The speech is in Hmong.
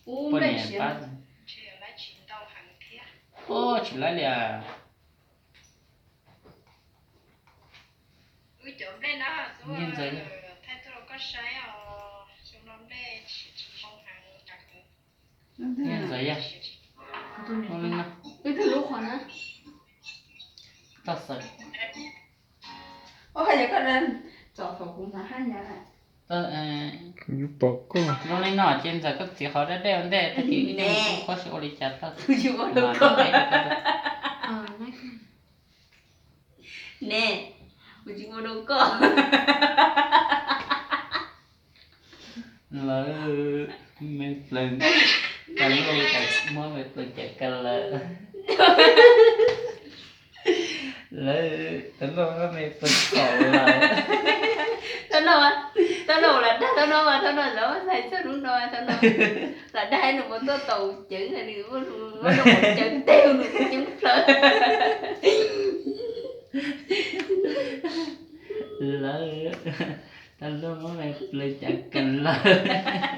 Poj niam pab. Ub, tsis laib li as. Ntxawm, ntxawm, toj xawm. Yus pom koj zoo li no ces ntxawm koj txiv qhov dab dej ua ntej tag kis ib ntsis kuv qhuab sib ua li cas tau. Ne, kuv tsis ua rau koj. Lawv me plaws, muab me plaws cawm kawg lawm. Lawv tau noj me plaws kaum lawm. Tau noj, tau noj ua lam dag tau noj mas tau noj, lawv hais txog hnub no tau noj. Lam dag nws puas tuaj tau cawv, nws muab nws cawv teg nws coob plaws. Lawv tau noj me plaws cawm kawg lawm.